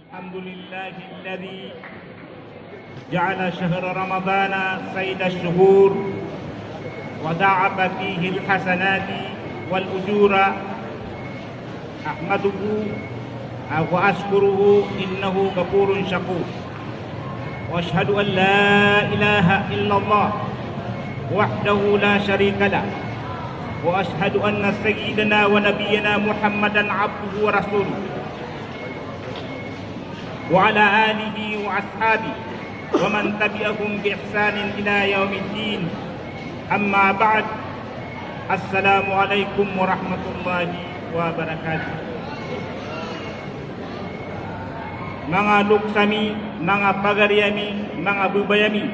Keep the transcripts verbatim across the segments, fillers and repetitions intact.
الحمد لله الذي جعل شهر رمضان سيد الشهور وضاعف فيه الحسنات والأجور. أحمده وأشكره إنه غفور شكور. وأشهد أن لا إله إلا الله وحده لا شريك له. وأشهد أن سيدنا ونبينا محمدا عبده ورسوله. وعلى آله وأصحابه ومن تبعهم بإحسان إلى يوم الدين. أما بعد. السلام عليكم ورحمة الله وبركاته. Manga loks ami, manga pagari ami, manga babay ami,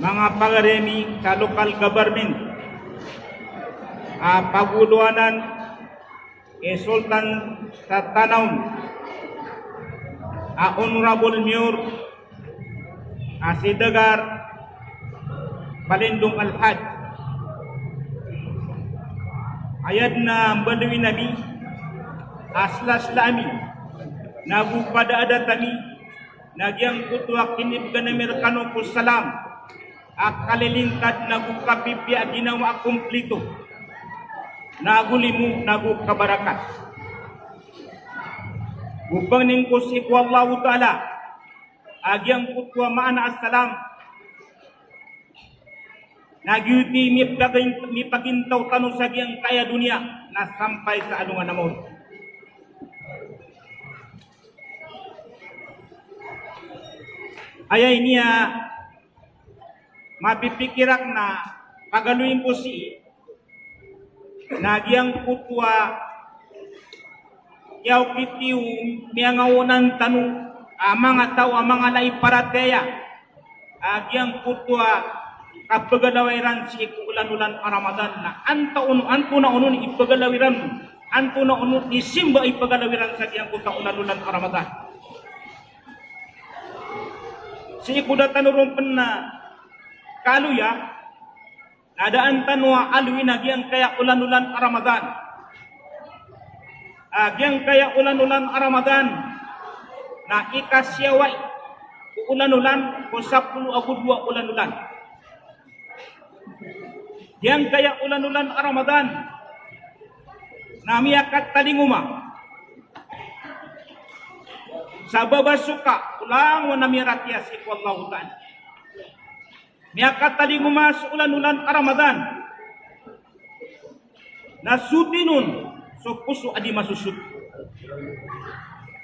manga pagari ami sa local government a pagolowanan i Sultan sa Tanaon a Honorable Mayor a si Dagar Palindong Alhaj. Aya dn a mbaloyin ami a slasla ami nago padaadat ami na giyangkoto a kinibgan ami rkano ko salam a kalilintad nago kapipiya a ginawa a komplito, nago limo, nago kabarakat. Go pangnin ko sii ko Allahu Ta'ala a giyangkoto a maana a salam na giyoto i mipagin-, mipagintaw tano sa giyangkaya doniya na sampay sa alongan a maori. Aya ini a mapipikir akn a pagaloyin ko sii na giyangkoto a kiyaokit iyo miyangaonan tano a manga taw a manga laiparatiyaya a giyangkoto a kapagalawa iran sii ko olan-olan a Ramadan na anto-, antonaa onon i pagalaw iran, antonaa onon i simba i pagalaw iran sa giyangkoto a olan-olan a Ramadan. Sii ko da tano ron pn kaaloya, na da an tano a aloyin a giyangkaya olan-olan a Ramadan. A giyangkaya olan-olan a Ramadan na ikasiyawai ko olan-olan ko sapolo ago dowa olan-olan. Giyangkaya olan-olan a Ramadan na miyakatalingoma sa babasoka o langowan a miyaratiyaya sii ko Allahu Ta'ala. Miyakatalingoma so olan-olan a Ramadan na sotn on so poso a di masosot.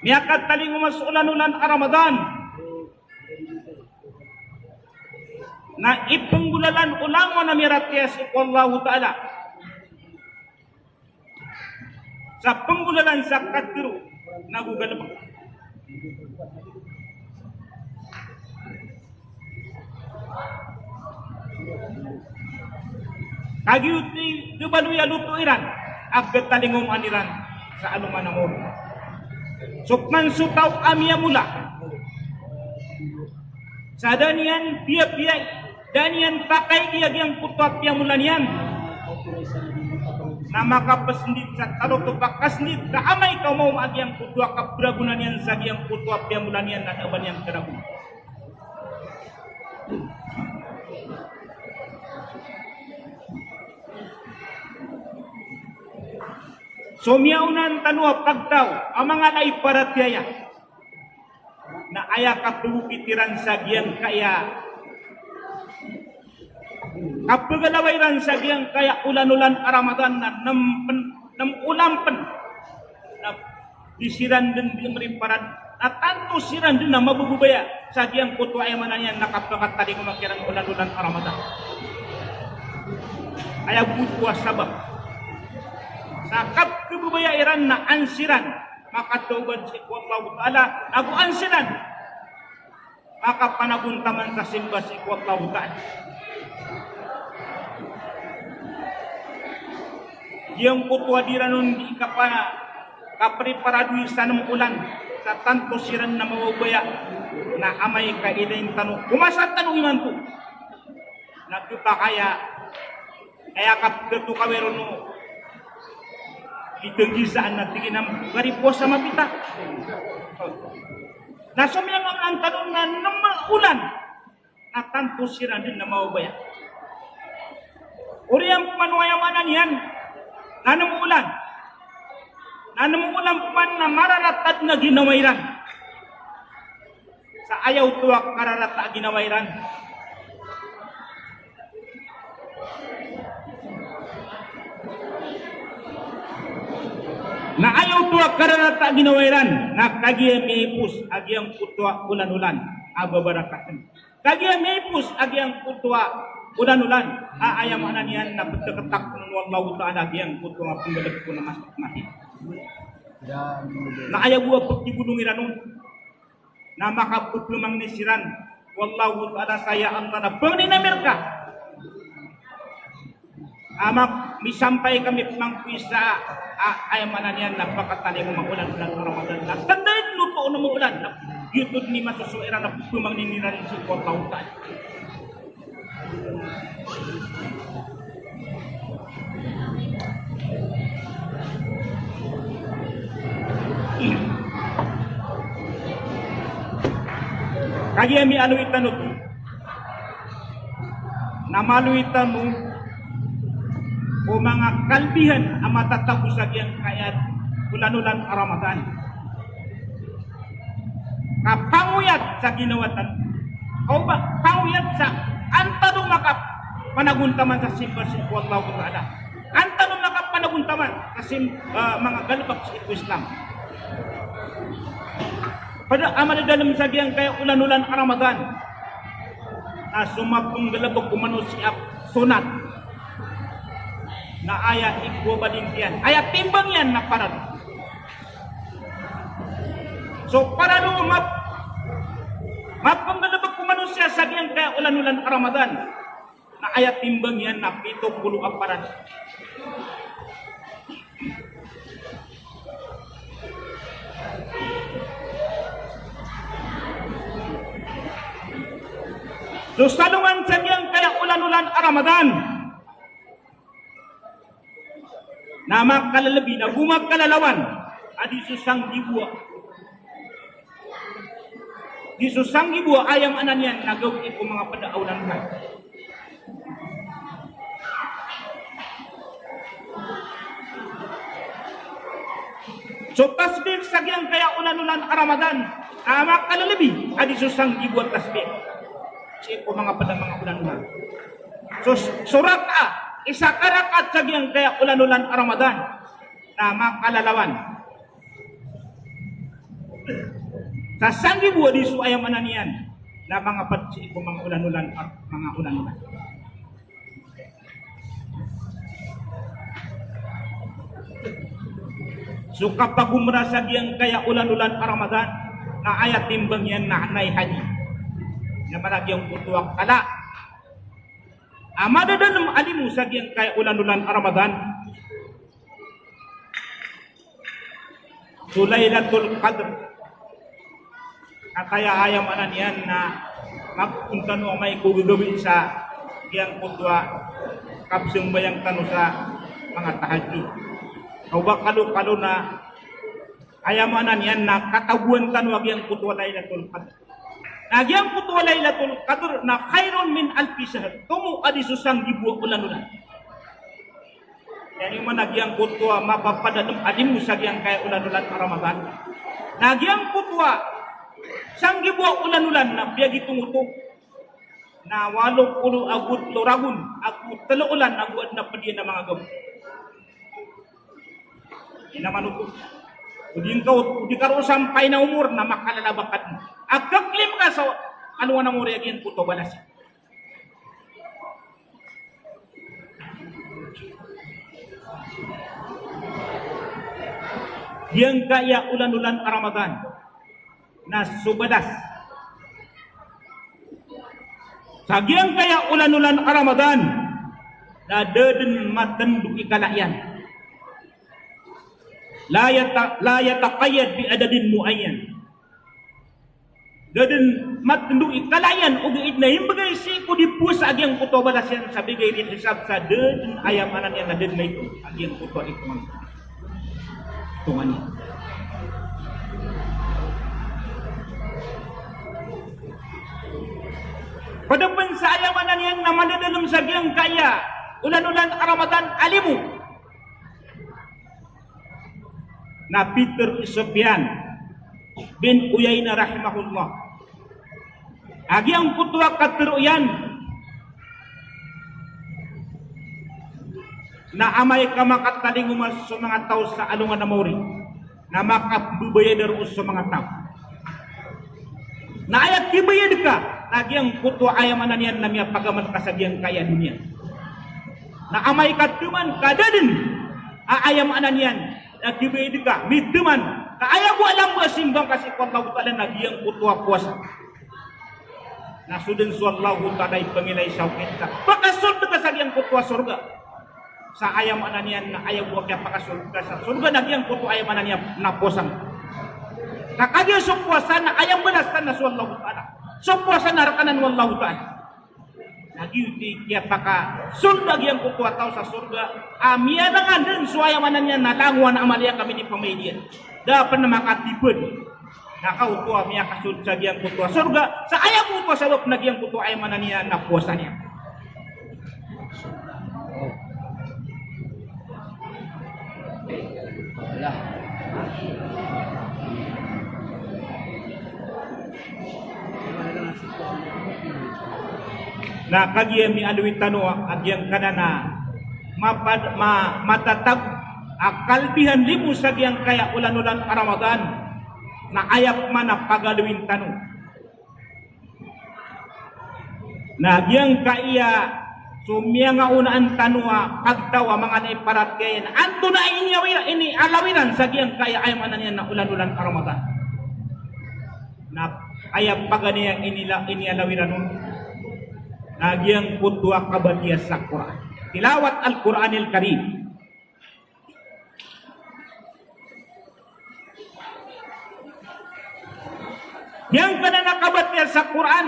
Miyakatalingoma so olan-olan a Ramadan na ipnggolalan o langowan a miyaratiyaya sii ko Allahu Ta'ala sa pnggolalan sa katharo nago galbk. Kagiya oto i kabaloy a loto iran a katalingomaan iran sa alongan a maori. So pman so taw a miyamola sa da niyan piyapiyai, da niyan pakaidi a giyangkoto a piyamola niyan, na makapsndit sa tarotop a kasndit ka amay ka omaoma a giyangkoto a kapragona niyan sa giyangkoto a piyamola niyan na da a ba niyan karagona. So miyaona tano a pagtaw a manga laiparatiyaya na aya kapagokit iran sa giyangkaya, kapagalawa iran sa giyangkaya olan-olan a Ramadan na nem pn, nem olan pn na di siran dn di mriparad, na tanto siran dn a mababaya sa giyangkoto a aya maana niyan na kapakatalingoma kiran olan-olan a Ramadan. Aya bo oto a sabap sa kapkhababaya iran na an siran makatawbat sii ko Allahu Ta'ala, nago an siran makapanagontaman sa simba sii ko Allahu Ta'ala. Giyangkoto a di iran on di kapana, kapriparado i sa nem olan, sa tanto siran na mababaya, na amay ka ilayin tano ko masa tano imanto na khapakay a aya kapkatokawi ron o Itenggi sa anak tingin am kari puasa mapita. Na so miyang anan tano na nem a olan na tanto siran den na mababaya. Oriyan pman o aya maana niyan na nem a olan. Na nem a olan pman na mararatad na ginawa iran. Sa aya oto a kararata a ginawa iran. Na aya oto a kararata a ginawa iran, na kagiya miipos a giyangkoto a olan-olan a babarakaten. Kagiya miipos a giyangkoto a olan-olan a aya maana niyan na peteketak o Allahu Ta'ala a giyangkoto a penggalebek ko na mas mati. Na aya bo a pekibolong iran on na makapepemangni siran o Allahu Ta'ala sa ya Allah na pangnin ami reka a misampay kami pman ko isa a aya maana niyan na pakatalingoma a olan-olan a Ramadan na tanda iyan oto na manga olan na giyoto den i masosowa iran na pepemangnin iran sii ko Allahu Ta'ala. Kagiya miyaaloy tano oto na maaloy tano ko manga kalbihan a matatago sa giyangkaya olan-olan a Ramadan. Kapangoyat sa ginawa tano. Kaoba, pangoyat sa antano makapanagontaman sa simba sii ko Allahu Ta'ala. Antano makapanagontaman sa sim-, ah, manga galebek sii ko Islam. Pada a madadalem sa giyangkaya olan-olan a Ramadan na so mapenggalebek ko manosiya a sonat na aya ikowa badintiyan, aya timbang iyan na parad. So parad o map-, mapenggalebek ko manosiya sa giyangkaya olan-olan a Ramadan na aya timbang iyan na pito polo a parad. So salongan sa giyangkaya olan-olan a Ramadan na makalalebi na go makalalawan a di so sanggibo a, di so sanggibo a aya maana niyan na gawii ko manga ped a olan ka. So tasbih sa giyangkaya olan-olan a Ramadan a makalalebi a di so sanggibo a tasbih sii ko manga ped a manga olan-olan. So, so rakaat, isa ka rakaat sa giyangkaya olan-olan a Ramadan na makalalawan sa sanggibo a di so aya maana niyan na manga ped sii ko manga olan-olan, manga olan-olan. So kapagomra sa giyangkaya olan-olan a Ramadan na aya timbang iyan na anay haji. Na mala giyangkoto a kala a madadalem a limo sa giyangkaya olan-olan a Ramadan so Lailatul Qadr. Ka aya, aya maana niyan na magonta tano amay ko gagawii sa giyangkoto a kapsambayang tano sa manga tahajjud. Kaoba kalokalo na aya maana niyan na katagoan tano a giyangkoto a Lailatul Qadr. Na giyangkoto a Lailatul Qadr na khairun min alfi shahr. Tomo a di so sanggibo a olan-olan. Aya maana giyangkoto a mapapadalem a limo sa giyangkaya olan-olan a Ramadan. Na giyangkoto a sanggibo a olan-olan na piyagitong oto na walo polo ago telo ragon ago telo olan ago aden a ped iyan a manga gaw. Ina manoto. O di ngka, o di ka roo sampay na omor na makalalabakat. A keklaim ka sa alongan a omor iyan giyangkoto a balas. Giyangkaya olan-olan a Ramadan na so balas sa giyangkaya olan-olan a Ramadan na da den matendo i kala iyan. La yata-, la yataqayyad bi adadin muayyan. Da den matendo i kala iyan, ogaid na imbegay sii ko di powasa a giyangkoto a balas iyan sa bigay di hisab sa da den aya maana niyan na da den maito a giyangkoto a ito man. Pd pn sa aya maana niyan na madadalm sa giyangkaya olan-olan a Ramadan a limo. Na pitharo i Sufyan bin Uyainah rahimahullah a giyangkoto a katharo iyan na amay ka makatalingoma so manga taw sa alongan a maori na makapmbabayad roo so manga taw. Na aya kibayad ka na giyangkoto a aya maana niyan na miyapagamal ka sa giyangkaya doniya. Na amay ka thaman ka da dn a aya maana niyan na kibayad ka, mithaman ka aya bo a lamba a simba ngka sii ko Allahu Ta'ala na giyangkoto a powasa. Na so dn so Allahu Ta'ala i pangilay sa okit ka, pakasold ka sa giyangkoto a sorga. Sa aya maana niyan na aya bo a kiyapakasold ka sa sorga na giyangkoto a aya maana niyan na powasa. Na kagiya so powasa na aya mbalasan na so Allahu Ta'ala. So powasa na rk anan o Allahu Ta'ala. Na giyoto i kiyapakasold a giyangkoto a taw sa sorga a miyalangan dn so aya maana niyan na langowan a amal iyan ka minipamaid iyan. Da pn makatipd. Na kaoto a miyakasold sa giyangkoto a sorga sa aya bo oto a sabap na giyangkoto a aya maana niyan na powasa niyan. Na kagiya miyaaloy tano a giyangkanan a mapad-, ma-, matatago a kalbihan limo sa giyangkaya olan-olan a Ramadan, na aya pman a pagaloyin tano. Na giyangkaya so miyangaonaan tano a pagtaw a manga aya paratiyaya, antonaa i iniyawira, iniyalawiran sa giyangkaya aya maana niyan na olan-olan a Ramadan. Na aya paganay a inila-, iniyalawiran on na giyangkoto a kabatiya sa Qur'an. Tilawat Al-Qur'anil Karim. Giyangkanan a kabatiya sa Qur'an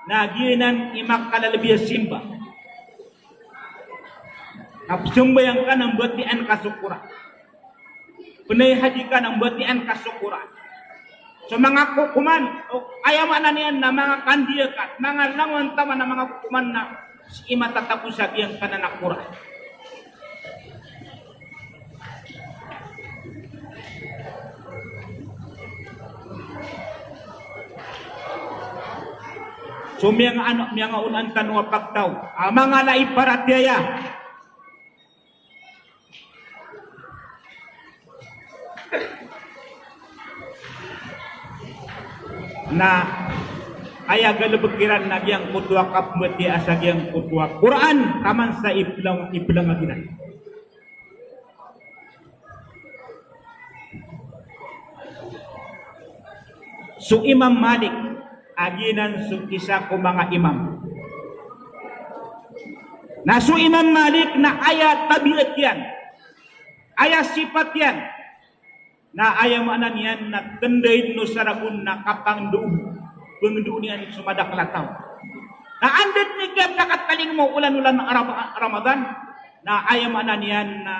na giyanan i makalalbi a simba. Kapsambayang ka na mbatiyaan ka so Qur'an. Pnay haji ka na mbatiyaan ka so Qur'an. So manga kokoman, o aya maana niyan na manga kandiyakan, manga langowan taman a manga kokoman na sii matatago sa giyangkanan a Qur'an. So miyanga-, ano, miyangaonaan tano a pagtaw a manga aya paratiyaya. Na aya galbk iran na giyangkoto a kapmbatiya sa giyangkoto a Qur'an taman sa iplang-, iplangag iran. So Imam Malik a giyanan so isa ko manga imam. Na so Imam Malik na aya tabiat iyan, aya sipat iyan, na aya maana niyan na tndaid o saragon na kapangndao, pangndao niyan so madakl a taw. Na anda dn i kiyapakatalingoma o olan-olan a Rama-, Ramadan, na aya maana niyan na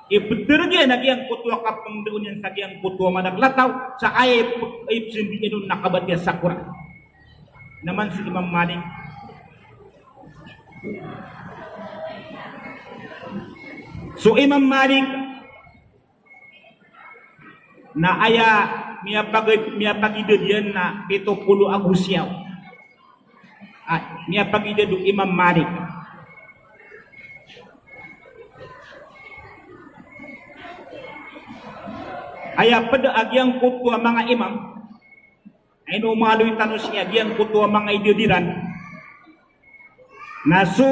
iptharg iyan a giyangkoto a kapangndao niyan sa giyangkoto a madakl a taw, sa aya ip-, ipzambi iyan on na kabatiya sa Qur'an. Na man so Imam Malik. So Imam Malik na aya miyapag-, miyapagidad iyan na pito polo ago siyaw. Ah, miyapagidad o Imam Malik. Aya pd a giyangkoto a manga imam, ino maaloy tano sii a giyangkoto a manga idad iran. Na so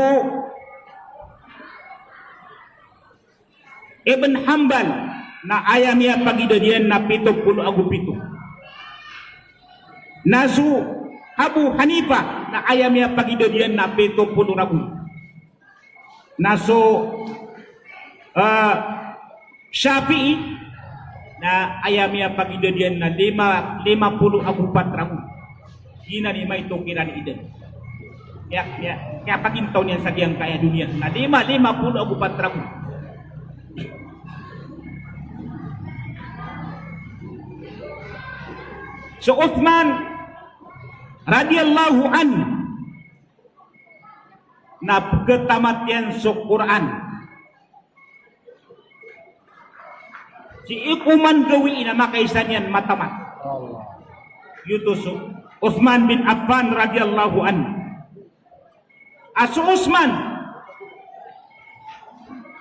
Ibn Hanbal na aya miyapagidad iyan na pito polo ago pito. Na so Abu Hanifa na aya miyapagidad iyan na pito polo ragon. Na so, ah, Shafi'i na aya miyapagidad iyan na lima, lima polo ago pat ragon. Giyanan i maito kiran i idad. Miya, miya, miyapagintaw niyan sa giyangkaya doniya na lima, lima polo ago pat ragon. So Uthman radiyallahu anhu na pkhatamat iyan so Qur'an. Sii ko oman gawii na makaisa niyan matamat. Giyoto so Uthman bin Affan radiyallahu anhu. A so Uthman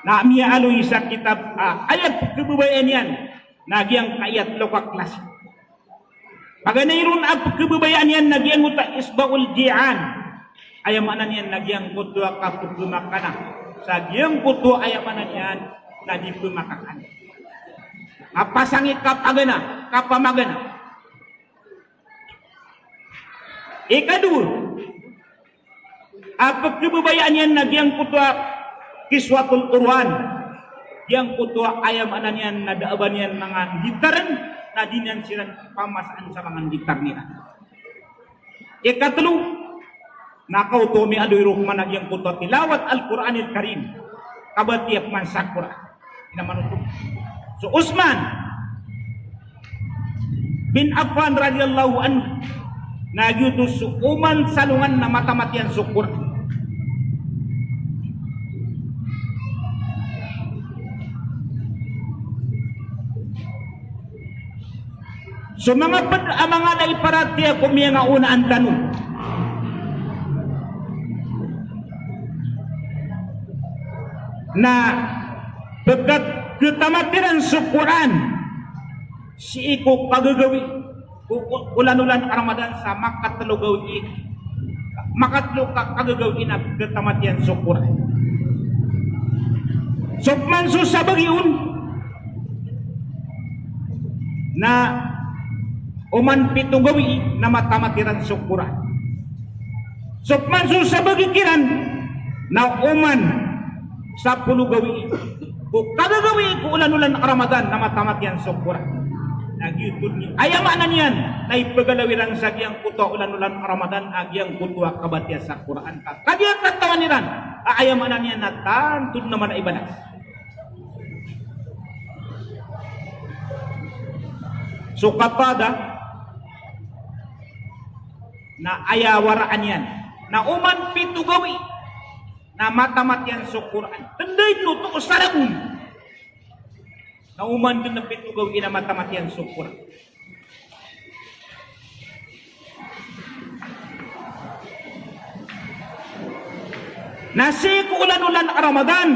na miyaaloy sa kitab a aya pkhababayaan iyan na giyangkaya tlo ka klasi. Paganay ron a pkhababayaan iyan na giyangkoto a isbaghul ji'an. Aya maana niyan na giyangkoto a kapkhamakana sa giyangkoto a aya maana niyan na di pmakakan. Kapasang i kapagana, kapamagana. Ikadowa a pkhababayaan iyan na giyangkoto a kiswatul uryan. Giyangkoto a aya maana niyan na da a ba niyan manga nggitarn, na di niyan siran pamasaan sa manga nggitarn iran. Ikatlo, na kaoto miyaaloy ron man a giyangkoto a tilawat Al-Qur'anil Karim. Kabatiya pman sa Qur'an. Ina manoto. So Uthman bin Affan radiyallahu anhu, na giyoto so oman sa alongan na matamat iyan so Qur'an. So manga pd a manga da i paratiyaya ko miyangaonaan tano na pkhat-, khatamat iran so Qur'an sii ko kagagawii ko, ko, olan-olan a Ramadan sa makatlo gawii, makatlo ka, kagagawii na khatamat iyan so Qur'an. So pman so sabagi on na oman pito gawii na matamat iran so Qur'an. So pman so sabagi kiran na oman sapolo gawii ko kagagawii ko olan-olan a Ramadan na matamat iyan so Qur'an. Na giyoto dn i aya maana niyan na ipagalaw iran sa giyangkoto a olan-olan a Ramadan a giyangkoto a kabatiya sa Qur'an ka kagiya katawan iran a aya maana niyan na tanto dn a mala i balas. So Qatada na aya waraan iyan na oman pito gawii na matamat iyan so Qur'an. Tnday dn oto o sarag on na oman dn a pito gawii na matamat iyan so Qur'an. Na sii ko olan-olan a Ramadan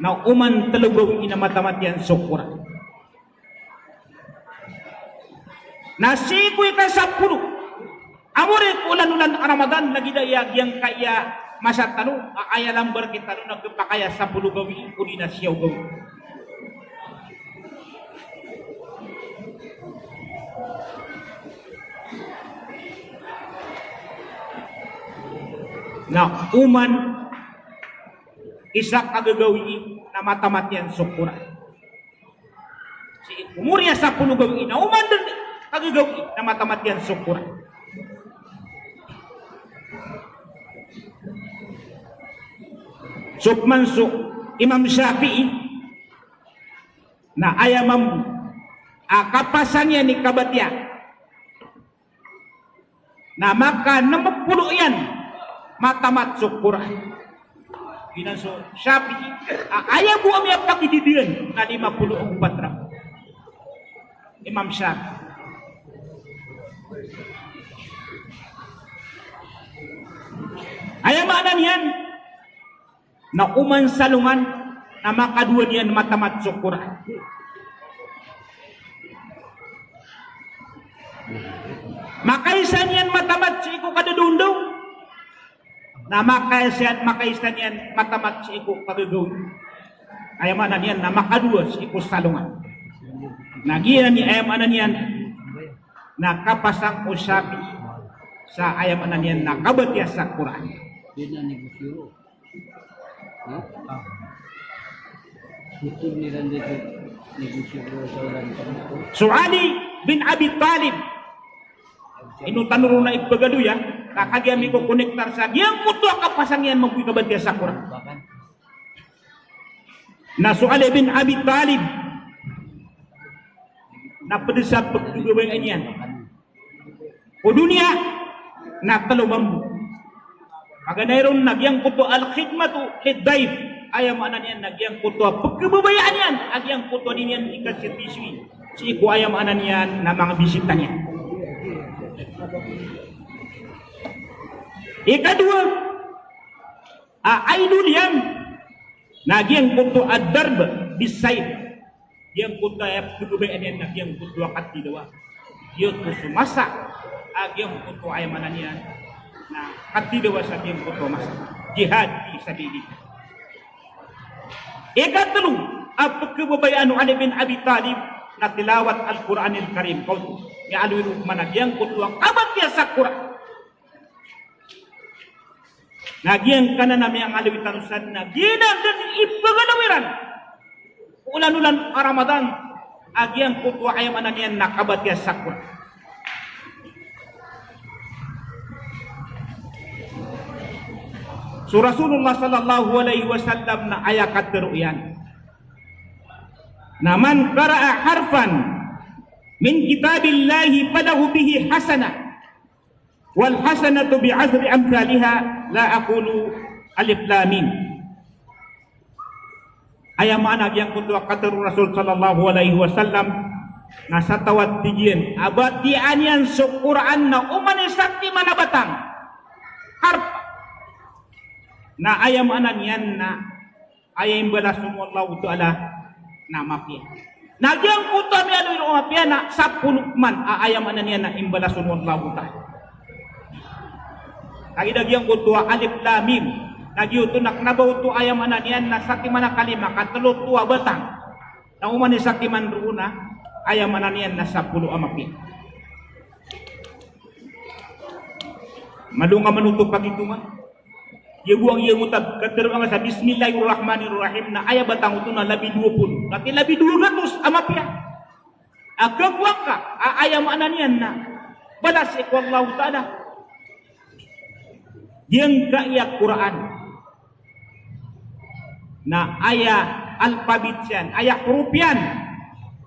na oman tlo gawii na matamat iyan so Qur'an. Na sii ko ikasapolo a moriyat ko olan-olan a Ramadan, lagid aya giyangkaya masa tano a aya lambar kitano na khapakay a sapolo gawii odi na siyaw gawii. Na oman isa kagagawii na matamat iyan so Qur'an. Sii ko moriyat a sapolo gawii na oman dn kagagawii na matamat iyan so Qur'an. So pman so Imam Shafi'i na aya mambo a kapasang iyan i kabatiya na maka nm polo iyan matamat so Qur'an. Giyanan so Shafi'i a aya bo a miyapakididiyaan na lima polo ago pat ragon. Imam Shafi'i. Aya maana niyan na oman sa alongan na makadowa niyan matamat so Qur'an. Makaisa niyan matamat sii ko kadaondaw, na makaisa, makaisa niyan matamat sii ko kagagawii. Aya maana niyan na makadowa sii ko sa alongan. Na giyanan i aya maana niyan na kapasang o Shafi'i sa aya maana niyan na kabatiya sa Qur'an. So Ali bin Abi Talib, ino tano ron na ipagaloya, ka kagiya mikokonektar sa giyangkoto a kapasang iyan mambo i kabatiya sa Qur'an. Na so Ali bin Abi Talib, na pd sa pkhababayaan iyan ko doniya na tlo mambo. Paganay ron na giyangkoto a al-khidmatu lid-dayf, aya maana niyan na giyangkoto a pkhababayaan iyan a giyangkoto a di niyan ikaserbisyoi sii ko, aya maana niyan na, manga bisita niyan. Ikadowa a idol iyan na giyangkoto a ad-darb bis-sayf. Giyangkoto a aya pkhababayaan iyan na giyangkoto a kathidawa. Giyoto so masa a giyangkoto a, aya maana niyan na, kathidawa sa giyangkoto a masa. Jihad fi sabilillah. Ikatlo a pkhababayaan o Ali bin Abi Talib na tilawat Al-Qur'anil Karim. Kaoto, miyaaloy ron man a giyangkoto a kabatiya sa Qur'an. Na giyangkanan a miyaaloy tano san na giyanan dn i pagalaw iran ko olan-olan a Ramadan a giyangkoto a, aya maana niyan na, kabatiya sa Qur'an. So Rasulullah sallallahu alaihi wasallam na aya katharo iyan na, "Man qara'a harfan min kitabillahi falahu bihi hasanah." "Wal hasanatu bi ashri amthaliha, la aqulu alif lam mim." Aya maana giyangkoto a katharo o Rasul sallallahu alaihi wasallam na sa taw a tig iyan a batiyaan iyan so Qur'an na oman i satiman a batang, harf, na aya maana niyan na aya imbalason o Allahu Ta'ala na mapiya. Na giyangkoto a miyaaloy ron a mapiya na sapolo man a aya maana niyan na imbalason o Allahu Ta'ala. Kagiya giyangkoto a alif lam mim, na giyoto na kna ba oto aya maana niyan na satiman a kalima, ka tlo oto a batang. Na oman i satiman roo na aya maana niyan na sapolo a mapiya. Malonga man oto pagitonga. Giya bo a giyangkoto a katharo angka sa Bismillahirrahmanirrahim na aya batang oto na labi dowa polo. Kati labi dowa gatos a mapiya a khakowa ngka a aya maana niyan na balas ko Allahu Ta'ala. Giyangkaya Qur'an na aya alphabet iyan, aya huruf iyan,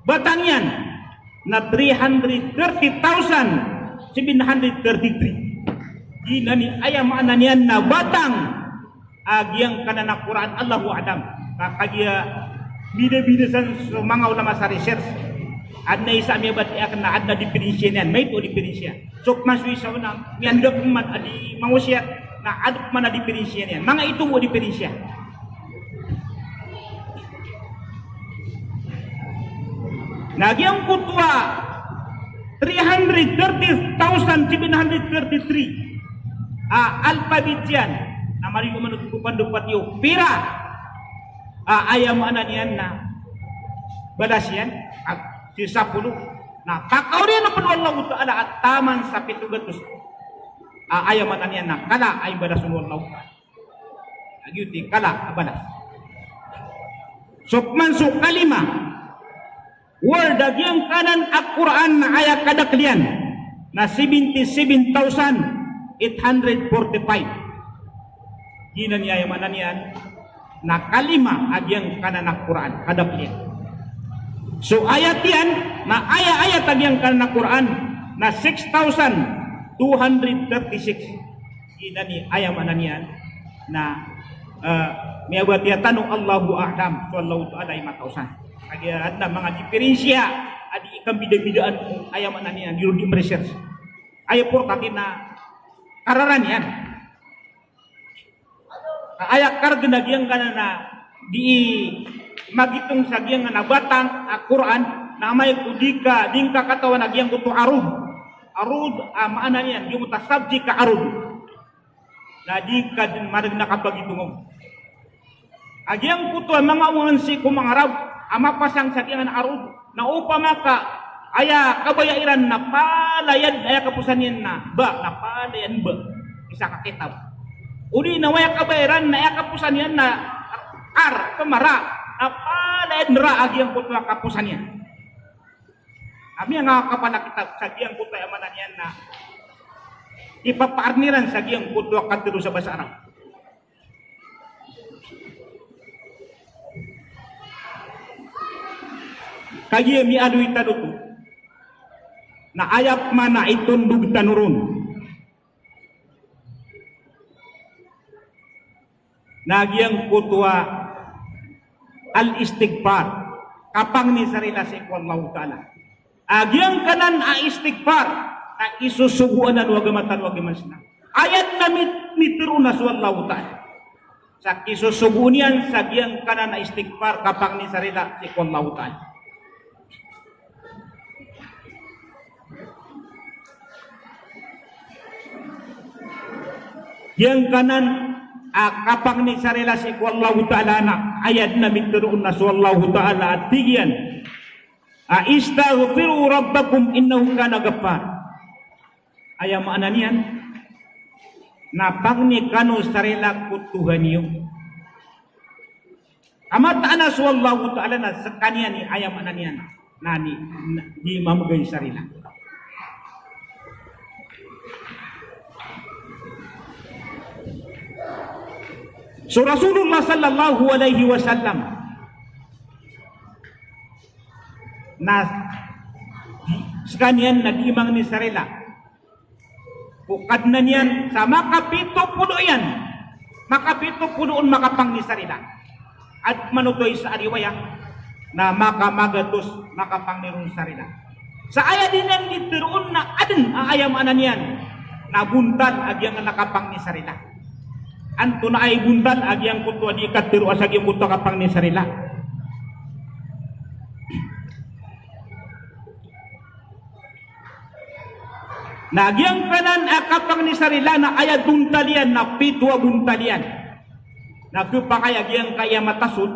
batang iyan na three hundred thirty thousand seven hundred thirty-three. Giyanan i aya maana niyan na batang a giyangkanan a Qur'an, Allahu a'lam. Ka kagiya bida-bida san so manga ulama sa research. Adn a isa a miyabatiya akn na adn a diferensya niyan, maito a diferensya. So pman so isa on na miyandakl man a di mangosiyat na adn pman a diferensya niyan. Manga ito bo a diferensya. Na giyangkoto a three hundred thirty thousand seven hundred thirty-three a alphabet iyan na mariyo man oto ko pandopat iyo pira a aya maana niyan na balas iyan a sii sapolo. Na pakaoriyan o pd o Allahu Ta'ala a taman sa pito gatos a aya maana niyan na kala a imbalason o Allahu Ta'ala. Lagid oto i kala a balas. So pman so kalima word a giyangkanan a Qur'an na aya kadakl iyan na seventy-seven thousand eight hundred forty-five. Giyanan i aya maana niyan na kalima a giyangkanan a Qur'an, kadakl iyan. So ayat iyan na aya ayat a giyangkanan a Qur'an na six thousand two hundred thirty-six. Giyanan i aya maana niyan na, eh, miyabatiya tano, Allahu a'lam, so Allahu Ta'ala i mataw san. Kagiya adn a manga diferensya a di kambida-bidaan ko aya maana niyan, di ron di mresearch. Aya portati na kararani iyan. Aya kargn a giyangkanan a di magitong sa giyangkanan a batang a Qur'an, na amay ko di ka, di ngka katawan a giyangkoto a arud. Arud a maana niyan, giyangkoto a subject a arud. Na di ka dn margn a kapagitong on. A giyangkoto a manga ongan sii ko manga Arab a mapasang sa giyangkanan a arud, na opama ka aya kabaya iran na palaya dn aya kaposan iyan na ba, na palaya dn ba. Isa ka kitab. Odi na aya kabaya iran na aya kaposan iyan na ar, pman ra, na palaya dn ra a giyangkoto a kaposan iyan. Ami anga kapala kitab sa giyangkoto a aya maana niyan na ipapaarn iran sa giyangkoto a katharo sa basa Arab. Kagiya miyaaloy tano oto Na aya pman a itondog tano ron na giyangkoto a al-istighfar, kapangni sa rila sii ko Allahu Ta'ala. A giyangkanan a istighfar na isosogoan o agama tano a agama Islam. Aya dn a mit-, mitharo on na so Allahu Ta'ala. Sa kisosogoon iyan sa giyangkanan a istighfar, kapangni sa rila sii ko Allahu Ta'ala. Giyangkanan a kapangni sa rila sii ko Allahu Ta'ala na aya dn a mitharo on na so Allahu Ta'ala a tig iyan a, "Istaghfiru rabbakum innahu kana ghaffar." Aya maana niyan na pangni kano sa rila ko Tohan iyo. Kamataan a so Allahu Ta'ala na skaniyan i aya maana niyan na ni, na, di mamgay sa rila. So Rasulullah sallallahu alaihi wasallam na di, skaniyan na di mangni sa rila ko Kadnan iyan sa makapito polo iyan, makapito polo on makapangni sa rila. Adn man oto isa a riwayat na makamagatos makapangni ron sa rila. Sa aya dn iyan di tharoon na adn a aya maana niyan na bontal a giyangkanan a kapangni sa rila. Antonaa i bontal a giyangkoto a di katharo a sa giyangkoto a kapangni sa rila? Na giyangkanan a kapangni sa rila na aya bontal iyan na pito a bontal iyan. Na khapakay a giyangkaya matasot,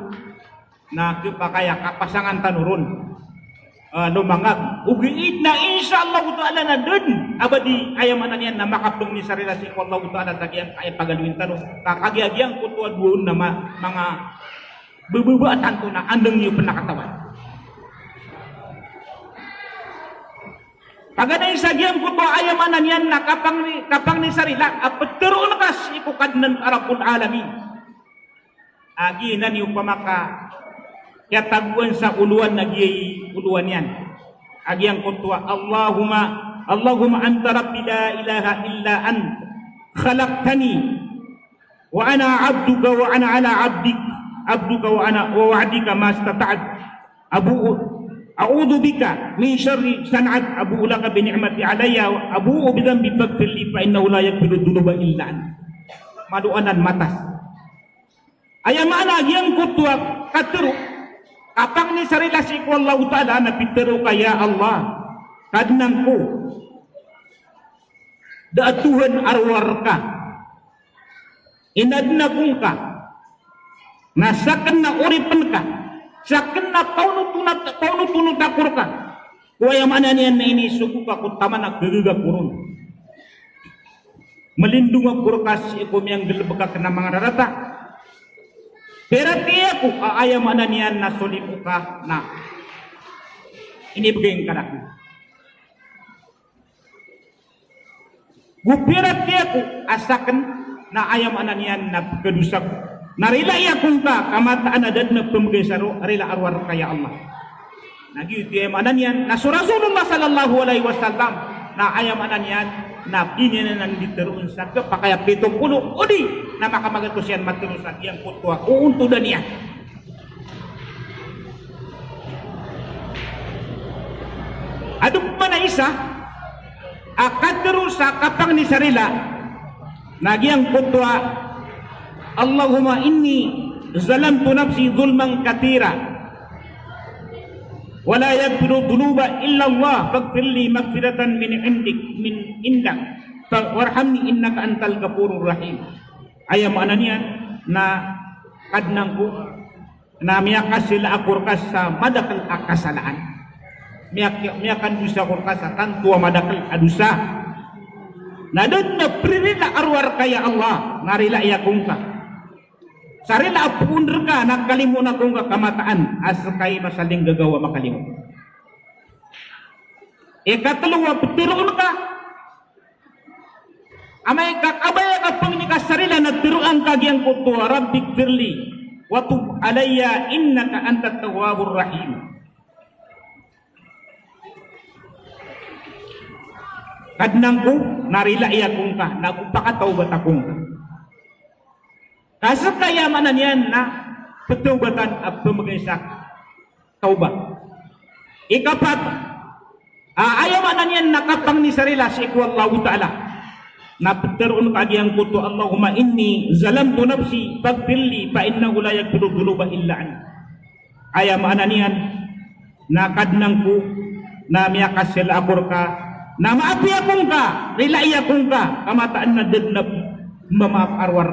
na khapakay a kapasangan tano ron, eh, lomangag. Ogaid na insha Allahu Ta'ala na da dn a ba di aya maana niyan na makapangni sa rila sii ko Allahu Ta'ala sa giyangkaya pagaloyin tano. Ka kagiya giyangkoto a dowa on na ma-, manga bababa tanto na andang iyo pn a katawan. Paganay sa giyangkoto a aya maana niyan na kapangni, kapangni sa rila a ptharoon ka sii ko Kadnan a Rabbul Alamin a giyanan i opama ka kiyatagoan sa olowan na giyai olowan iyan. A giyangkoto a, Allahumma, Allahumma anta rabbi la ilaha illa ant, khalaqtani wa ana abduka wa ana ala abdik, abduka wa ana wa wa'dika mastata'tu. Abu'u, a'udhu bika min sharri san'at, abu'u laka bi ni'mati alayya, abu'u bi dhanbi faghfir li fa innahu la yaghfiru dhunuba illa ant. Madoan a matas. Aya maana giyangkoto a katharo, kapangni sa rila sii ko Allahu Ta'ala na pitharo ka, ya Allah, Kadnan ko, da a tohan a rowar ka. Inadn ako ngka na sakn na oripn ka, sakn na paonotonot, paonotonot ako rka. Ko aya maana niyan na inisogo ka ko taman a gagaga ko ron. Malindong ako rka sii ko miyanggalbk akn a manga rarata. Piratiyaya ako a aya maana niyan na so limo ka na inibgay ngka rakn. Go piratiyaya ako a sakn na aya maana niyan na pkhadosa ako. Na rilai ako ngka ka mataan a da dn a pmbgay sa ro-, rila a rowar ka, ya Allah. Na giyoto i aya maana niyan na so Rasulullah sallallahu alaihi wasallam na aya maana niyan na biniyanan di tharoon sa khapakay a pito polo odi na makamagatos iyan matharo sa giyangkoto a oontodan iyan. Adn pman a isa a katharo sa kapangni sa rila na giyangkoto a, Allahumma inni zalamtu nafsi zulman kathira wa la yaghfiru dhunuba illa Allah faghfir li maghfiratan min indik, min indak, fa-, warhamni innaka antal ghafurur rahim. Aya maana niyan na, Kadnan ko, na miyakasala ako rka sa madakl a kasalaan. Miyak-, miyakandosa ako rka sa tanto a madakl a dosa. Na da dn a pririla a rowar ka, ya Allah, na rilai ako ngka. Sa rila a poon rka na kalimoon ako ngka ka mataan a ska i masalinggagaw a makalimoon. Ikatlo a ptharoon ka, amay ka kabaya ka pangni ka sa rila na tharoa ngka giyangkoto a, Rabbighfirli wa tub alayya innaka antat tawwabur rahim. Kadnan ko, na rilai akongka, na go pakatawbat akongka. Ka seka aya maana niyan na petawbatan a pemegay sa tawbat. Ikapat, a, aya maana niyan na kapangni sa rila sii ko Allahu Ta'ala. Na peteroon ka giyangkoto, Allahumma inni zalamtu nafsi faghfirli fa innahu la yaghfiru dhunuba illa anta. Aya maana niyan na Kadnan ko, na miyakasel ako reka, na maapi akongka, rilai akongka, ka mataan a da den a mamaap a rowar.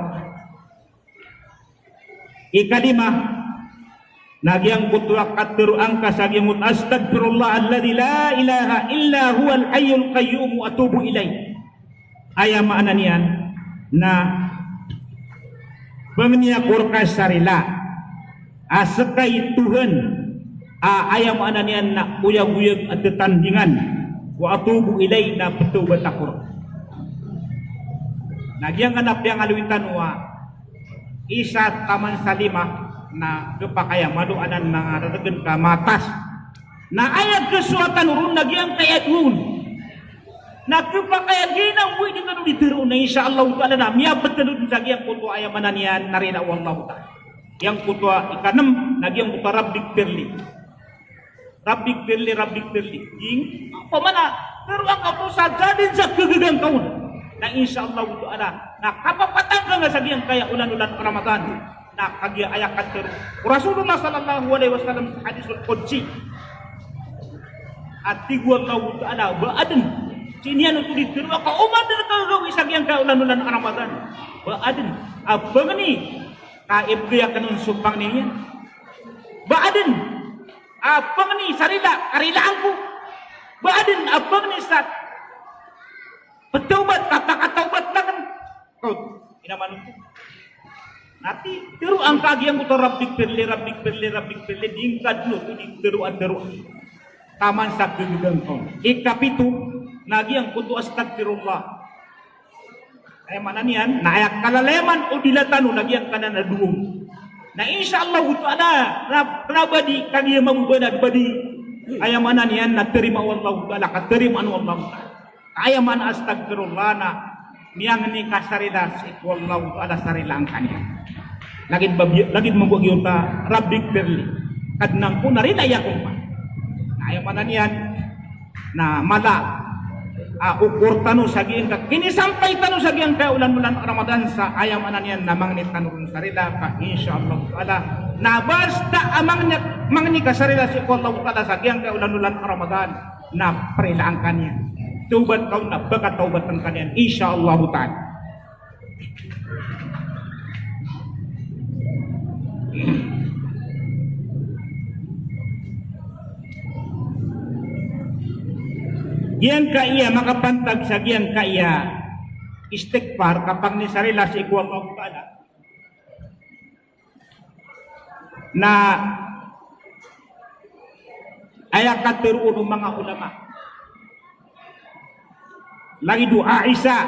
Ikalima, na giyangkoto a kateroan ka sa giyangkoto, astaghfirullah alladhi la ilaha illa huwal hayyul qayyum wa atubu ilaih. Aya maana niyan na pangni ako reka sa rila a seka i Tuhan a aya maana niyan na oyagoyag a tetandingan, wa atubu ilaih, na petawbat ako reka. Na giyangkanan a piyangaloy tano a isa taman sa lima na kepakay a madoa anan manga reregen ka matas. Na aya kesowa tano ron na giyangkaya doon. Na kepakay a giyanan bo i di tano di teroon na insha Allahu Ta'ala na miyabet tano den sa giyangkoto a aya maana niyan na rila o Allahu Ta'ala. Giyangkoto a ikanem na giyangkoto a Rabbighfirli. Rabbighfirli, Rabbighfirli. Ing, opama na teroan ka bo sa da den sa kegegan ka on, na insha Allahu Ta'ala na kapapatangkang ka sa giyangkaya olan-olan a Ramadan. Na kagiya aya katero o Rasulullah sallallahu alaihi wasallam sa hadisul qudsi a tig o Allahu Ta'ala, ba aden, sii niyan oto di teroa ka oman den kagagawii sa giyangkaya olan-olan a Ramadan. Ba aden a pangni ka ibegay aken on so pangni niyan. Ba aden a pangni sa rila ka rilaan ko. Ba aden a pangni sa petawbat ka pakatawbat aken. Kaw, ina manoto. Na tig, teroan ka giyangkoto Rabbighfirli, Rabbighfirli, Rabbighfirli, di ngka den oto di teroa, teroa. Taman sa kegegan ka on. Ikapito, na giyangkoto astaghfirullah. Aya maana niyan na aya kalalayaman o dila tano na giyangkanan a doon. Na insha Allahu Ta'ala, na, na ba di kagiya mambo ba na ba di, aya maana niyan na terima o Allahu Ta'ala, katerimaan o Allahu Ta'ala. Aya maana astaghfirullah na miyangni ka sa rila sii ko Allahu Ta'ala sa rila angka niyan. Lagid ba, lagid mambo a giyoto a Rabbighfirli. Kadnan ko na rilai akongka. Na aya maana niyan na mala a okor tano sa giyangka kinisampay tano sa giyangkaya olan-olan a Ramadan sa aya maana niyan na mangni tano ron sa rila ka insha Allahu Ta'ala. Na basta a mangni, mangni ka sa rila sii ko Allahu Ta'ala sa giyangkaya olan-olan a Ramadan. Na perilaan ka niyan. Tawbat ka on na pakatawbaten ka niyan, insha Allahu Ta'ala. Giyangkaya makapantag sa giyangkaya istighfar, kapangni sa rila sii ko Allahu Ta'ala. Na aya katero o manga ulama, lagid o Aisha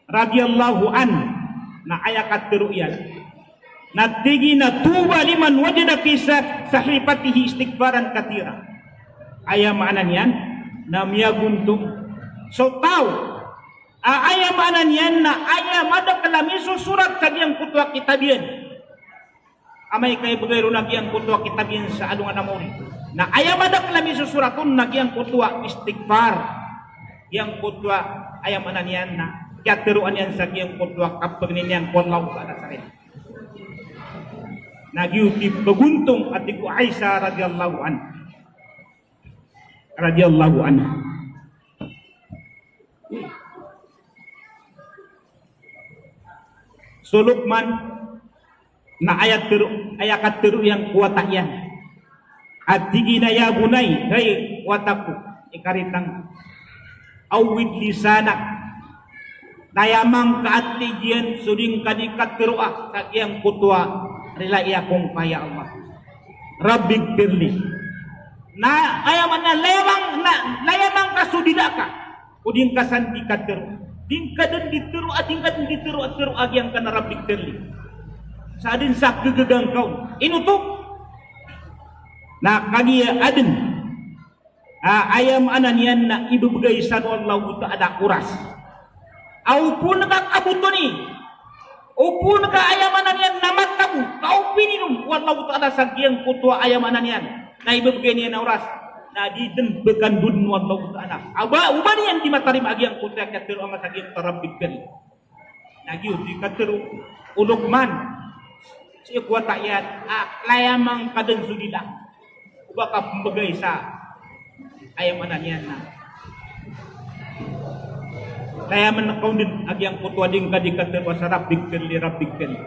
radhiyallahu anha, na aya katero iyan na tig iyan a, "Tuba liman wajada fi sa-, sahifatihi istighfaran kathira." Aya maana niyan na miyagontong so taw a, aya maana niyan na aya madakl a misosorat sa giyangkoto a kitab iyan. Amay ka ibgay ron a giyangkoto a kitab iyan sa alongan a maori. Na aya madakl a misosorat on na giyangkoto a istighfar. Giyangkoto a aya maana niyan na kiyateroan iyan sa giyangkoto a kapagni niyan ko Allahu Ta'ala sa rila. Na giyoto i pagontong a tig o Aisha radhiyallahu anha. Radhiyallahu anha. So Luqman na aya tero, aya katero iyan ko wata iyan. A tig iyan a, "Ya bunayya, hay wata ko, ikaritang, awwid lisanak." Na aya mangka a tig iyan so di ngka di kateroa sa giyangkoto a rilai akongka ya Allah. Rabbighfirli. Na aya maana, layamang, na layamang ka so dila ka. O di ngka san di katero. Di ngka den di tero, a di ngka den di tero, a tero a giyangkanan a Rabbighfirli. Sa aden sa kegegan ka on. Ino oto? Na kagiya aden A, aya maana niyan na ibebegay san o Allahu Ta'ala oras. A, opama ka kabotoni, opama ka aya maana niyan na matago, ka opininom o Allahu Ta'ala sa giyangkoto a aya maana niyan na ibebegay niyan a oras, na di den pekandoden o Allahu Ta'ala. A ba, o ba niyan di matarima a giyangkoto a katharo a masa giyangkoto a Rabbil Karim. Na giyoto i katharo o Luqman sii ko wata iyan a, layamang ka den so dila. O ba ka pembegay sa aya maana niyan na, layaman ka on den a giyangkoto a di ngka di katharo a sa Rabbighfirli, Rabbighfirli.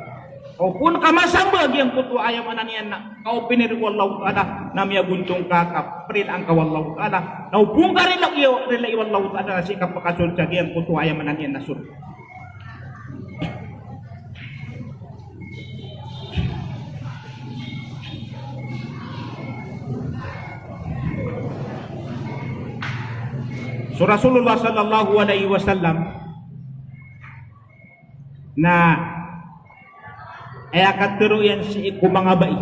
Opama ka masamba a giyangkoto a aya maana niyan na, ka opiniron o Allahu Ta'ala, na miyagontong ka, ka prilaan ka o Allahu Ta'ala. Na opama ka rilai, rilai o Allahu Ta'ala sii ka pakasold sa giyangkoto a aya maana niyan na sold. So Rasulullah sallallahu alaihi wasallam na aya katharo iyan sii ko manga bai.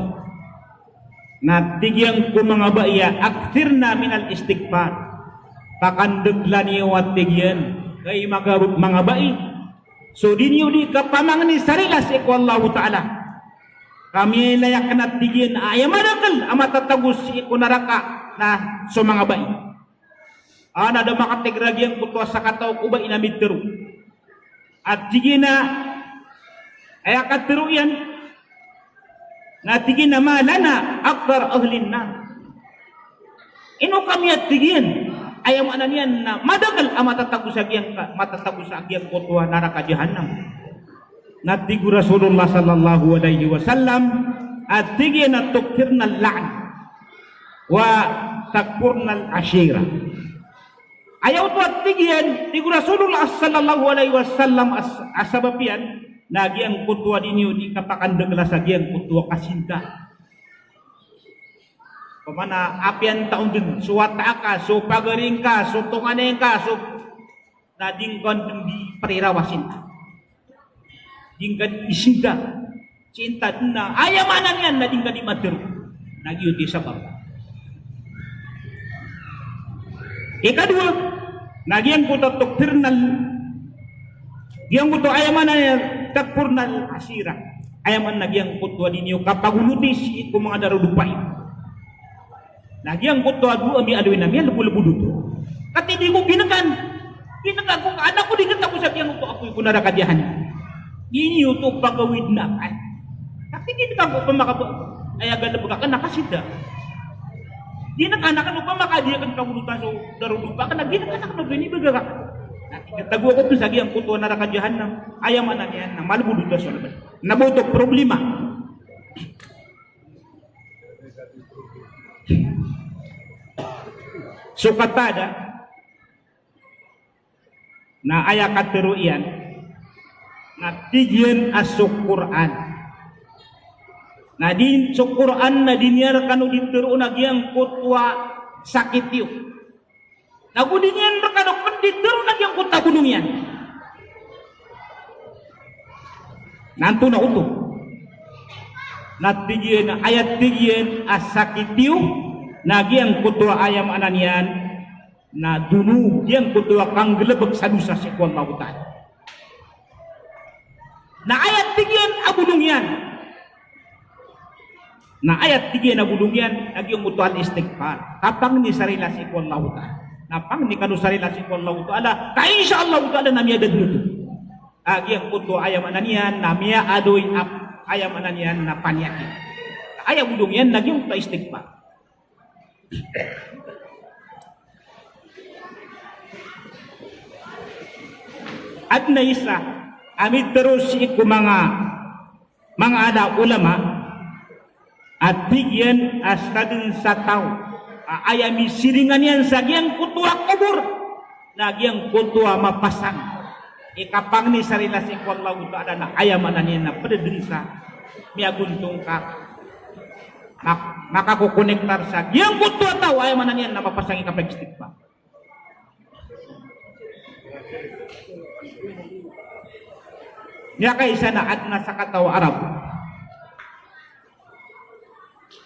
Na tig iyan ko manga bai a, "Akthirna minal istighfar." Pakandegelan iyo a tig iyan, hay manga, manga bai, so di niyo di kapamangni sa rila sii ko Allahu Ta'ala. Ka miyailay aken a tig iyan a aya madakel a matatago sii ko naraka na so manga bai. A, na da makateger a giyangkoto a sakataw ko bai na mitharo. A tig iyan a, aya katharo iyan, na tig iyan a, "Ma lana akthara ahlin nar." Ino kami a tig iyan, aya maana niyan na madakel a matatago sa giyangka-, matatago sa giyangkoto a naraka jahannam. Na tig o Rasulullah sallallahu alaihi wasallam, a tig iyan a, "Tukthirnal la'n, wa takfurnal ashira." Aya oto a tig iyan, tig o Rasulullah sallallahu alaihi wasallam, as-, a sabap iyan, na giyangkoto a di niyo di kapakandegela sa giyangkoto a kasinta. Pamana apiya taon den, so wata ka, so pagari ngka, so tonganay ngka, so na di ngka on den di perirawa sinta. Di ngka di sinta. Sinta den na aya maana niyan na di ngka di matharo. Na giyoto i sabap. Ikadowa, na giyangkoto a tukthirnal, giyangkoto aya maana niyan, takfurnal ashira. Aya maana na giyangkoto a di niyo kapagoloti sii ko manga darodopa iyo. Na giyangkoto a dowa a miyaaloy na miyalebodlebod oto. Kati di ko ginekan. Ginekan ko ka anak ko di katago sa giyangkoto a apoy ko naraka jahannam. Di niyo oto pagawid na akan. Kati ginekan ko pamaka-, aya galebek aken na kasinta. Ginekan aken o pamaka di aken kagolotan so darodopa aken na ginekan aken o binibegak aken. Na katago ako oto sa giyangkoto a naraka jahannam. Aya maana niyan na malebod oto a so lebed. Na ba oto problema. So Qatada, na aya katharo iyan, na tig iyan a so Qur'an. Na di so Qur'an na di niyan rekano di tharoon a giyangkoto a sakit iyo. Na go di niyan rekano pen di tharoon a giyangkoto a bolong iyan. Na antonaa oto? Na tig iyan, aya tig iyan a sakit iyo, na giyangkoto a aya maana niyan, na dono giyangkoto a kanggalebek sa dosa sii ko Allahu Ta'ala. Na aya tig iyan a bolong iyan. Na aya tig iyan a bolong iyan, na giyangkoto al-istighfar. Kapangni sa rila sii ko Allahu Ta'ala. Na pangni kano sa rila sii ko Allahu Ta'ala. Ka insha Allahu Ta'ala na miyada den oto. A giyangkoto aya maana niyan, na miyaaloy a, aya maana niyan, na paniyakit. Aya bolong iyan, na giyangkoto a istighfar. Aden a isa a mitharo sii ko manga, manga ala ulama a tig iyan a sadn sa taw a aya misiringan iyan sa giyangkoto a kobor na giyangkoto a mapasang i kapangni sa rila sii ko Allahu Ta'ala na aya maana niyan na pd dn sa miyagontong ka mak-, makakokonektar sa giyangkoto a taw, aya maana niyan na mapasang i kapag-istighfar. Miyakaisa na aden a sakataw a Arab.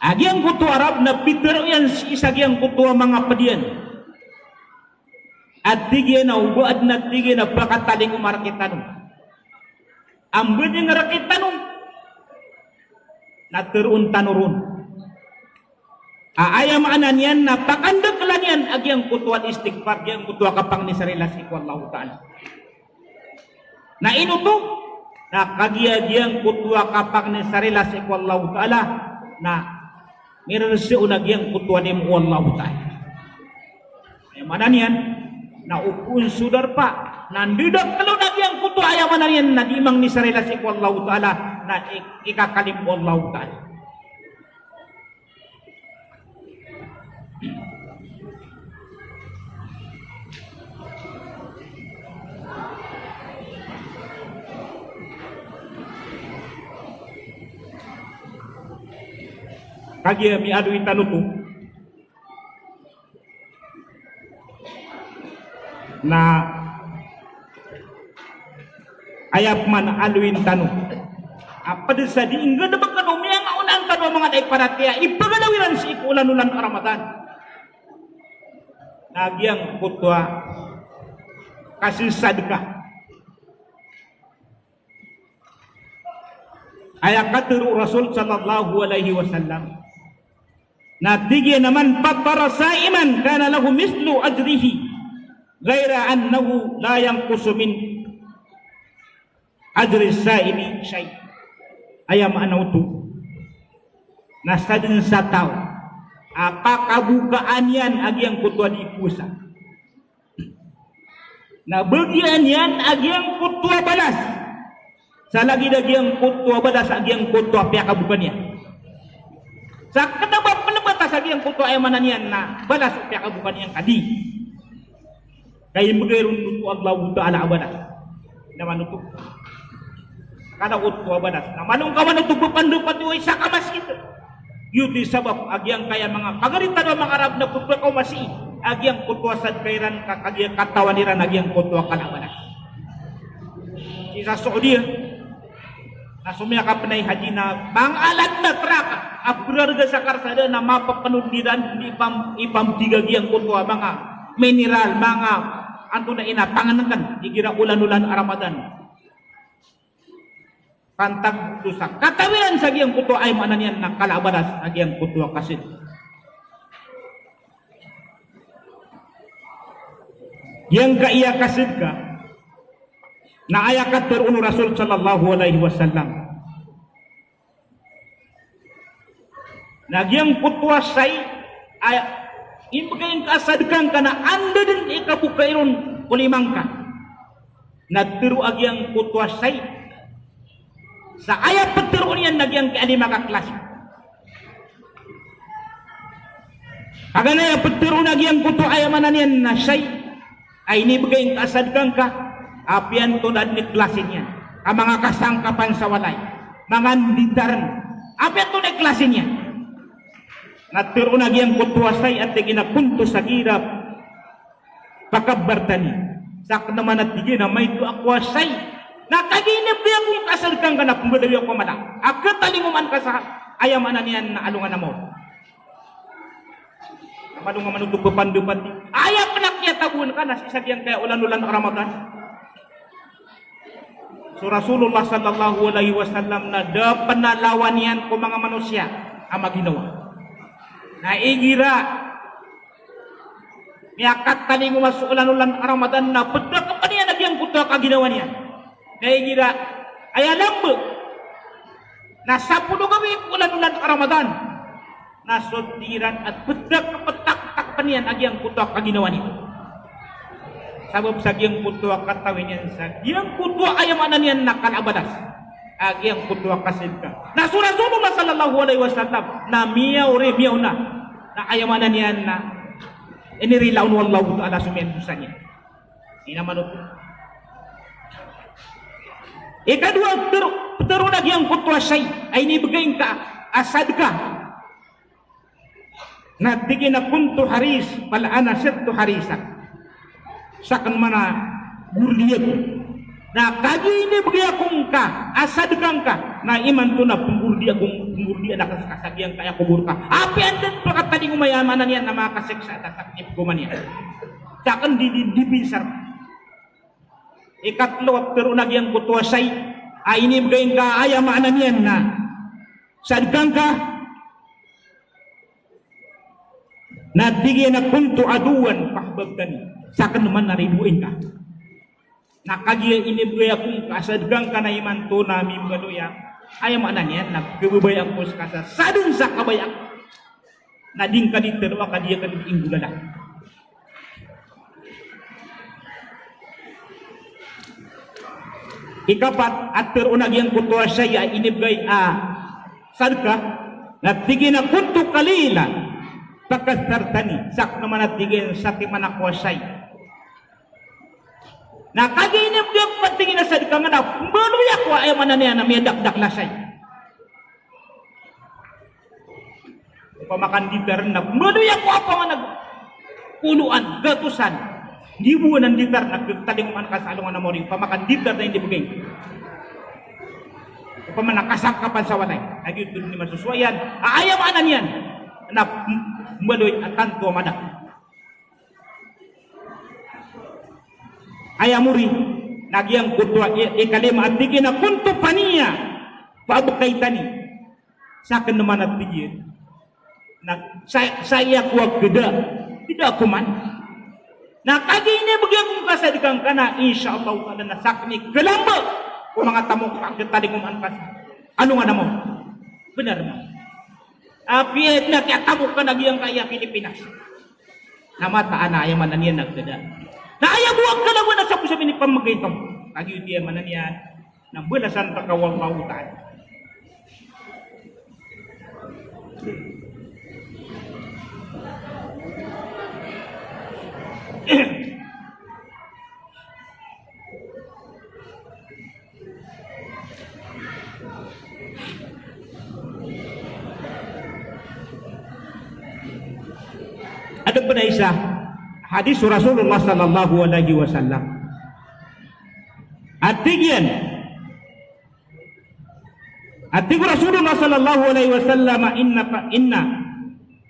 A giyangkoto a Arab na pitero iyan sii sa giyangkoto a manga ped iyan. A tig iyan a o ba aden a tig iyan a pakatalingoma rektano. Amben iyan rektano na teroon tano ron. A aya maana niyan na pakandakelan iyan a giyangkoto a istighfar, giyangkoto a kapangni sa rila sii ko Allahu Ta'ala. Na ino oto? Na kagiya giyangkoto a kapangni sa rila sii ko Allahu Ta'ala na mirerseo na giyangkoto a limo o Allahu Ta'ala. Aya maana niyan na o poon so darpa na ndedakelo na giyangkoto a aya maana niyan na di mangni sa rila sii ko Allahu Ta'ala na i-, ikakalimo o Allahu Ta'ala. Kagiya miyadoy tano oto na aya pman a aloyin tano a ped sa di nggenebeken o miyangaonaan tano a manga da i paratiyaya i pegalaw iran sii ko olan-olan a Ramadan na giyangkoto a kasesadka. Aya katero o Rasul sallallahu alaihi wasallam na tig iyan a, "Man fattara sa'iman kana lahu mithlu ajrihi, ghaira annahu la yanqusu min ajri sa'imi shay'." Aya maana oto na sadn sa taw a pakabokaan iyan a giyangkoto a di powasa na bagian iyan a giyangkoto a balas sa lagid a giyangkoto a balas a giyangkoto a piyakaboka niyan. Sa kena ba pelebatas a giyangkoto a aya maana niyan na balas o piyakaboka niyan ka di. Ka imbegay ron oto o Allahu Ta'ala a balas. Na manoto Kada oto a balas. Na malong ka manoto bepandepat o isa ka masgit. Giyoto i sabap a giyangkaya manga pagari tano a manga Arab na pepakaoma sii a giyangkoto a sadka iran ka kagiya katawan iran a giyangkoto a kala a balas. Sii sa Saudiya na so miyakapenay haji na manga alad na traka a perarga sa karsada na mapepenod iran di ipam-, ipambiga giyangkoto a manga mineral, manga antonaa i na pangeneken igira olan-olan a Ramadan. Pantag oto sa katawi iran sa giyangkoto a aya maana niyan na kala a balas a giyangkoto a kasid. Giyangkaya kasid ka na aya katero o Rasul sallallahu alaihi wasallam na giyangkoto a shay a imbegay ngka a sadka ngka na anda den i kabokai ron ko lima ngka. Na tero a giyangkoto a shay sa aya petero iyan na giyangkaya lima ka klasi. Paganay a petero na giyangkoto a aya maana niyan na shay a inibegay ngka a sadka ngka, apiya antonaa den i klasi niyan, ka manga kasangkapan sa walay, manga nditaren, apiya antonaa i klasi niyan. Na tero na giyangkoto a shay a tig iyan a kuntu saghira fakabbartani. Sakn a maana tig iyan a maito ako a shay na kagiya inibegay ako ngka a sadka ngka na pembalawi ako a mala a katalingomaan ka sa aya maana niyan na alongan a maori. Malong a manoto bepandepat. Aya pen a kiyatagoan ka na sii sa giyangkaya olan-olan a Ramadan. So Rasulullah sallallahu alaihi wasallam na da pen a lawan iyan ko manga manosiya a maginawa. Na igira miyakatalingoma so olan-olan a Ramadan na pedakepen iyan a giyangkoto a kaginawa niyan. Na igira aya lamba na sapolo gawii ko olan-olan a Ramadan na so tig iran a pedakepen, pedakepen iyan a giyangkoto a kaginawa niyan. Sabap sa giyangkoto a katawi niyan sa giyangkoto a aya maana niyan na kala a balas a giyangkoto a kasid ka. Na so Rasulullah sallallahu alaihi wasallam na miyaori, miyaona na aya maana niyan na inirila on o Allahu Ta'ala so miyandosa niyan. Ina manoto. Ikadowa, tero, tero na giyangkoto a shay a inibegay ngka a sadka. Na tig iyan a kuntu haris, fal ana sirtu harisan. Sakn man a gordi ako. Na kagiya inibegay ako ngka a sadka ngka, na imanto na penggordi ako Kobor di anak ka sa giyangkaya kobor ka. Apiya anda pakatalingoma, aya maana niyan na makasiksa ta sa kiyapgoman iyan. Saken di, di, di pinsar. Ikatlo a teroon a giyangkoto a shay a inibegay ngka, aya maana niyan na sadka ngka. Na tig iyan a kuntu aduwwan fa ahbabtani. Saken man na ridoay ngka. Na kagiya inibegay ako ngka a sadka ngka na imanto na mimbaloy ako, aya maana niyan na kebebaya ako seka sa sadn sa kabaya ako. Na di ngka di teroa ka di aken di inggolala. Ikapat a teroon a giyangkoto a shay a inibegay a sadka, na tig iyan a kuntu qalilan fakaththurtani. Saken man a tig iyan satiman ako a shay. Na kagiya inibegay ako, tig iyan, a sadka ngka na mbaloy ako, aya maana niyan na miyadakdakl a shay. Opama ka nditar na mbaloy ako, apa nga nag-, poloan, gatosan, riboan a nditar na ketalingomaan ka sa alongan a mori, opama ka nditar na inibegay. Opama na kasangkapan sa walay, lagid oto di masosowa iyan. A, aya maana niyan na m-, mbaloy a tanto a madak. Aya mori, na giyangkoto a i-, ikalima a tig iyan a kuntu faniyyan fa abqaytani. Saken man a tig iyan na sa-, saya ko a keda, keda ako man. Na kagiya inibegay ako ngka a sadka ngka na, insha Allah taala, na saken i kelamba ko manga tamok a ketalingomaan ka sa alongan a mori. Benar man. Apiya na kiyatamok ka na giyangkaya Pilipinas. Na mataan a aya maana niyan na keda. Na aya bo a kalawan a sabosabi ni pamagay to. Lagid oto, aya maana niyan na balasan reka o Allahu Ta'ala. Adn pen a isa a hadis o Rasulullah sallallahu alaihi wasallam a tig iyan, a tig o Rasulullah sallallahu alaihi wasallam, inna fa-, inna,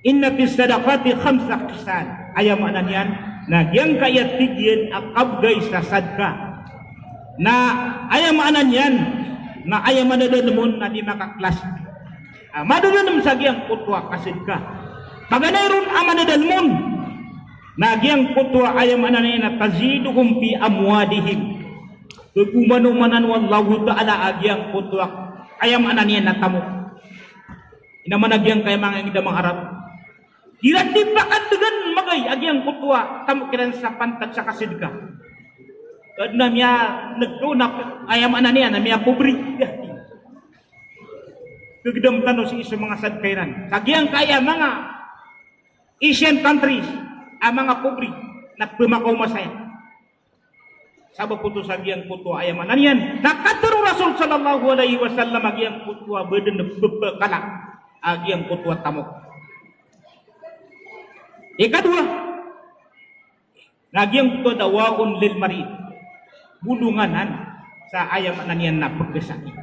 inna fis sadaqati khamsa khisal. Aya maana niyan na giyangkaya, tig iyan, a kabegay sa sadka na aya maana niyan na aya madadalem on na di makaklas. A, madadalem sa giyangkoto a kasadka. Paganay ron a madadalem on na giyangkoto a aya maana niyan na taziduhum fi amwalihim. Pegomanomanan o Allahu Ta'ala a giyangkoto a aya maana niyan na tamok. Ino man a giyangkaya manga inged a manga Arab, iran di pakadegan magay a giyangkoto a tamok iran sa pantag sa kasadka. Adn a miyanegto na aya maana niyan na miyapobre. Kegedam tano sii so manga sadka iran. Sa giyangkaya manga Asian countries a manga pobre na pemakaoma saya. Sabap oto sa giyangkoto a aya maana niyan na katharo o Rasul sallallahu alaihi wasallam a giyangkoto a ba den pepekala a giyangkoto a tamok. Ikadowa, na giyangkoto a dawaun lil marid, bolongan sa aya maana niyan na pekesakit.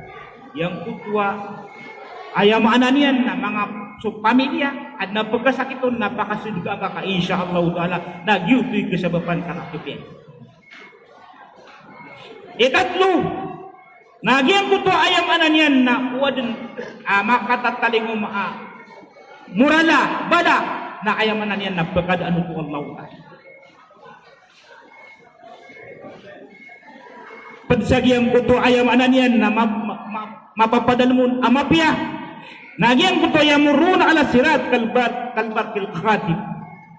Giyangkoto a aya maana niyan na manga so pamilya a adn a pekesakit on na pakasadka ka, insha Allahu Ta'ala, na giyoto i kesabapan sa kapipiya. Ikatlo, na giyangkoto a aya maana niyan na o aden a makatatalingoma a moral a bala, na aya maana niyan na pekadaan oto o Allahu Ta'ala. Ped sa giyangkoto a aya maana niyan na ma-, ma-, ma-, mapapadalem on a mapiya. Na giyangkoto a yamurruna ala sirat kal bar-, kal barqil khatib.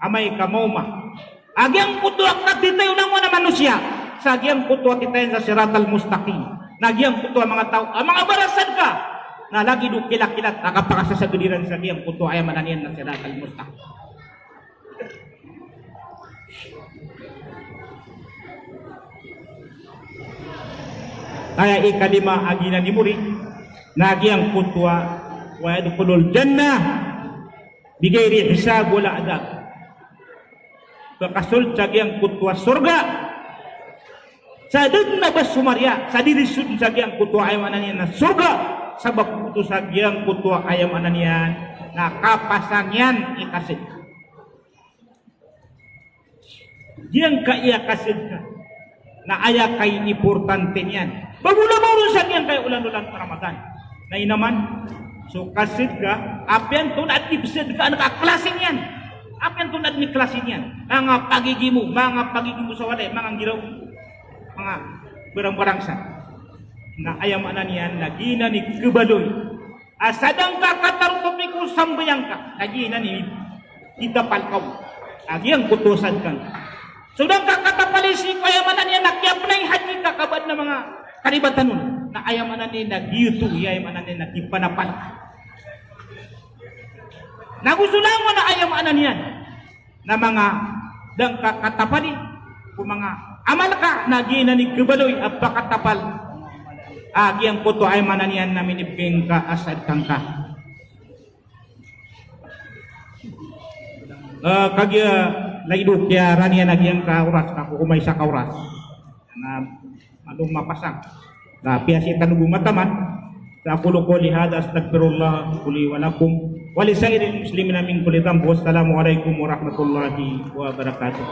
Amay ka maoma a giyangkoto a katitayon angkoto a manosiya sa giyangkoto a titayon sa siratal mustaqim. Na giyangkoto a manga taw a manga barasadka na lagid o kilakilat a kapakasasaged iran sa giyangkoto a aya maana niyan na siratal mustaqim. Aya ikalima a giyanan i mori na giyangkoto a wa yadkhulul jannah bighairi hisab wala adab. Pekasold sa giyangkoto a sorga sa da den a ba somariya, sa di risold sa giyangkoto a aya maana niyan na sorga Sabap oto sa giyangkoto a aya maana niyan na kapasang iyan i kasadka. Giyangkaya kasadka na aya kay importante niyan. Ba bola ba ron sa giyangkaya olan-olan a Ramadan. Na ino man so kasadka, apiya antonaa di psadkaan ka a klasi niyan. Apiya antonaa di klasi niyan. Manga pagigimo, manga pagigimo sa walay, manga nggiraw, manga barang-barang san. Na aya maana niyan na giyanan i kabaloy a sadang ka katarotop ko sambayang ka, na giyanan i kitapal ka on a giyangkoto a sadka ngka. So da ngka katapali sii ko aya maana niyan na kiyapnay hadji ka ka ba adn a manga kalibatan on, na aya maana niyan na giyoto i aya maana niyan na kipanapal. Na go so langon a aya maana niyan na manga da ngka katapali ko manga amal ka, na giyanan i kabaloy a pakatapal a giyangkoto a aya maana niyan na minibgay ngka a sadka ngka. Eh, kagiya lagid o kiyarani iyan a giyangka oras, ka ko komaisa ka oras. Na malo mapasang. Na apiya sii tano bo mataman. Aqulu qawli hadha, astaghfirullah li wa lakum wa li sa'iril muslimina min kulli dhanb. Wassalamu alaikum warahmatullahi wabarakatuh.